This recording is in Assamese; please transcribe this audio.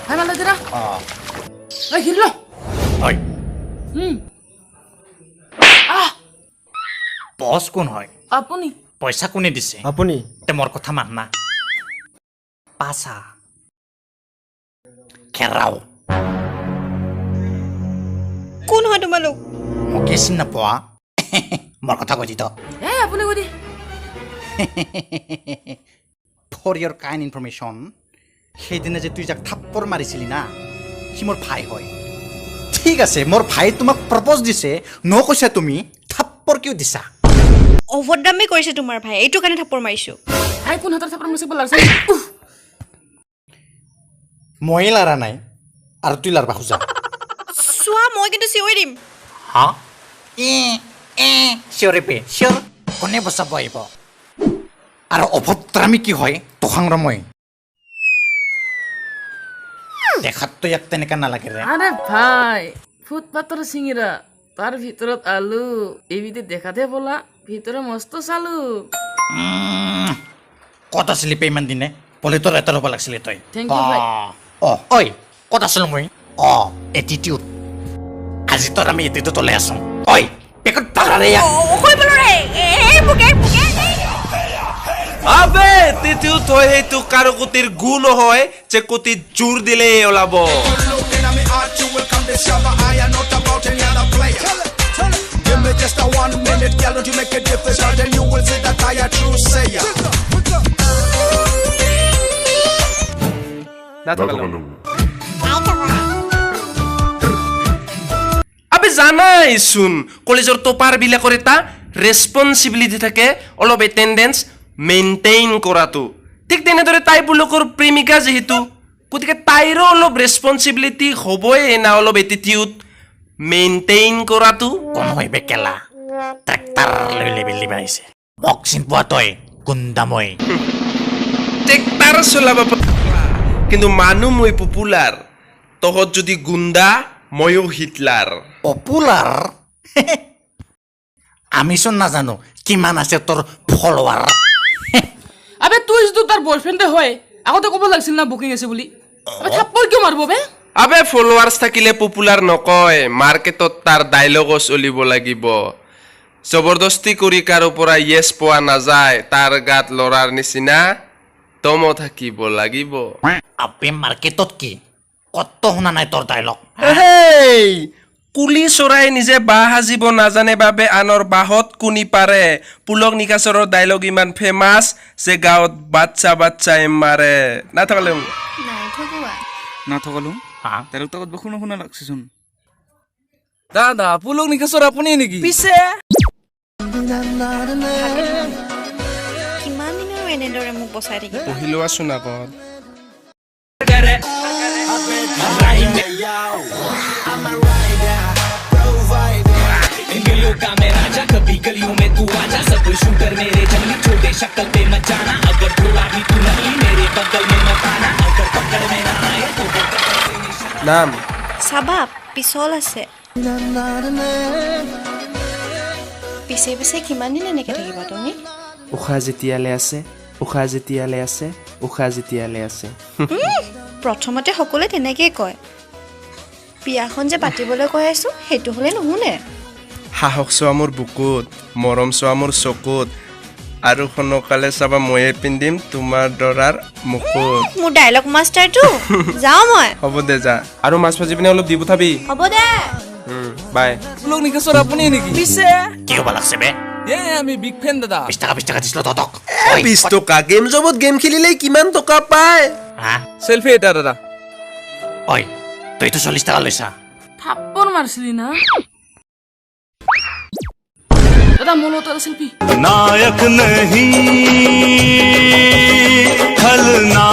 ভাই মাল দিনা। এই ঘিৰি ল। হয়। আহ। বছ কোন হয়? আপুনি। পইচা কোনে দিছে? আপুনি। তে মোৰ কথা মান না। পাছা খেৰাও। কোন হয় তোমালোক? মোকে চিনি নাপোৱা? মোৰ কথা কৈ দি। এই আপুনি কৈ দি। ফৰ your kind information, সেইদিনা যে তুই যাক থাপ্পৰ মাৰিছিলি না, সি মোৰ ভাই হয়। ঠিক আছে, মোৰ ভাই তোমাক প্ৰপ'জ দিছে, ন কৈছা, তুমি থাপ্পৰ কিয় দিছা? অভদ্ৰামি কৰিছে তোমাৰ ভাই, এইটো কাৰণে থাপ্পৰ মাৰিছো। ভাই কোন হাতৰ থাপ্পৰ মাৰিছে বলাৰ। উফ। ময়ে লাৰা নাই আৰু তুই লাৰবা খোজা? চোৱা, মই কিন্তু চিঞৰি দিম। হা, এ এ চিঞৰে পে চিঞৰ, কোনে বচাব আহিব? আৰু অভদ্ৰামি কি হয় তোখাং ৰ মই দেখাততো ইয়াক তেনেকা নালাগে ৰে। আৰে ভাই, ফুটপাতৰ চিঙিৰা, তাৰ ভিতৰত আলু, এইবিধে দেখাতহে বলা, ভিতৰে মস্ত চালু। ক'ত আছিলি পে ইমান দিনে? পলিটৰ এটা ল'ব লাগছিলে তই। Thank you, ভাই। অ ঐ, ক'ত আছিলো মই? অ, এটিটিউড। আজি তোৰ আমি এটিটিউড তলে আছো। ঐ, পেকত পাৰাৰে ইয়াক। আবে তেতিয়াও তই সেইটো কাৰো কুটিৰ গু নহয় যে কুটিত জোৰ দিলেই ওলাব। Looking at me heart, you will come discover I am not about any other player. Give me just a 1 minute, girl, don't you make it difficult, and you will see that I a true sayer. নাথাকালো। আবে জানাই চোন, কলেজৰ টপাৰ বিলাকৰ এটা ৰেচপনচিবিলিটি থাকে অলপ এটেণ্ডেঞ্চ মেইনটেইন কৰাটো। ঠিক তেনেদৰে তাই পুলকৰ প্ৰেমিকা যিহেতু, গতিকে তাইৰো অলপ ৰেচপনচিবিলিটি হ'বই না অলপ এটিটিউড মেইনটেইন কৰাটো। কোন হয় বে কেলা? ট্ৰেক্টাৰ লৈ লেবেল দিবা আহিছে। মোক চিন পোৱা তই? গুণ্ডা মই। ট্ৰেক্টাৰ চলাব কিন্তু মানুহ মই পপুলাৰ। তহঁত যদি গুণ্ডা, ময়ো হিটলাৰ। পপুলাৰ? আমিচোন নাজানো কিমান আছে তোৰ ফলোৱাৰ। আবে তুই যিটো তাৰ বয়ফ্ৰেণ্ডে হয়, আগতে ক'ব লাগিছিল না বুকিং আছে বুলি। আবে থাপ্পৰ কিয় মাৰিব বে? আবে ফলোৱাৰ্ছ থাকিলে পপুলাৰ নকয়, মাৰ্কেটত তাৰ ডাইলগো চলিব লাগিব। জবৰদস্তি কৰি কাৰো পৰা য়েছ পোৱা নাযায়, তাৰ গাত ল'ৰাৰ নিচিনা দমো থাকিব লাগিব। আবে মাৰ্কেটত কি কত শুনা নাই তোৰ ডাইলগ। হেই, কুলি চৰাই নিজে বাঁহ সাজিব নাজানে বাবে আনৰ বাঁহত কুনি পাৰে। পুলক নিকাচৰৰ ডাইলগ ইমান ফেমাছ যে গাঁৱত বাচ্চা বাচ্চাই মাৰে। নাথাকালে। নাই ঠগোৱা। নাথকালো। হা। ডাইলগটো আগত শুনা শুনা লাগছেচোন। দাদা, পুলক নিকাচৰ আপুনি নেকি? পিছে ভালকে থাকা। কিমান দিন আৰু এনেদৰে মোক বচাই থাকিবা? পঢ়ি লোৱাচোন আগত। নাম? চাবা, পিছল আছে। পিছে পিছে কিমান দিন এনেকে থাকিবা তুমি? উশাহ যেতিয়ালে আছে, উশাহ যেতিয়ালে আছে, উশাহ যেতিয়ালে আছে। প্ৰথমতে সকলোৱে তেনেকেই কয়। বিয়াখন যে পাতিবলৈ কৈ আছো, সেইটো হ'লে নুশুনে। সাহস চোৱা মোৰ বুকুত, মৰম চোৱা মোৰ চকুত, আৰু সোনকালে চাবা ময়ে পিন্ধিম তোমাৰ দৰাৰ মুকুট। মোৰ ডাইলগ মাষ্টাৰটো। যাওঁ মই। হ'ব দে, যা। আৰু মাছ ভাজি পিনে অলপ দি পঠাবি। হ'ব দে। বাই। পুলক নিকাচৰ আপুনি নেকি? পিছে কি হ'ব লাগছে বে? এ আমি বিগ ফেন দাদা। 20 টকা, 20 টকা দিছিলো তহঁতক। 20 টকা? গেম জবত গেম খেলিলে কিমান টকা পায়? হা। চেলফি এটা দাদা। ঐ, তইতো 40 টকা লৈছা। থাপ্পৰ মাৰিছিলি না? দাদা, মোৰ লগত এটা চেলফি। नायक नहीं खलनायक।